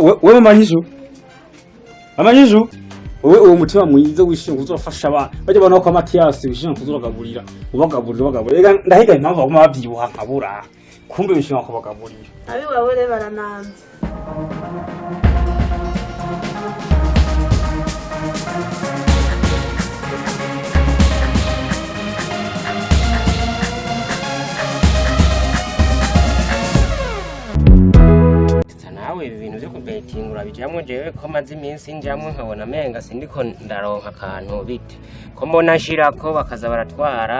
Wewe mama Nyishu, mama Nyishu, wewe uwo mutima mwiza wishimye kuzofasha abana bajya bona ko Matiyasi wishimye kuzobagaburira, ubagaburira, ubagaburira. Ega ndahiga impamvu baguma babyibuha nkabura, kumbe wishimye kubagaburira. Abiwawe rero barananze. Sa nawe ibi bintu byo kubetinga urabijamwo? Jewe ko maze iminsi njamwo nkabona amenga sindiko ndaronka akantu, bite ko mbona nshirako bakaza baratwara?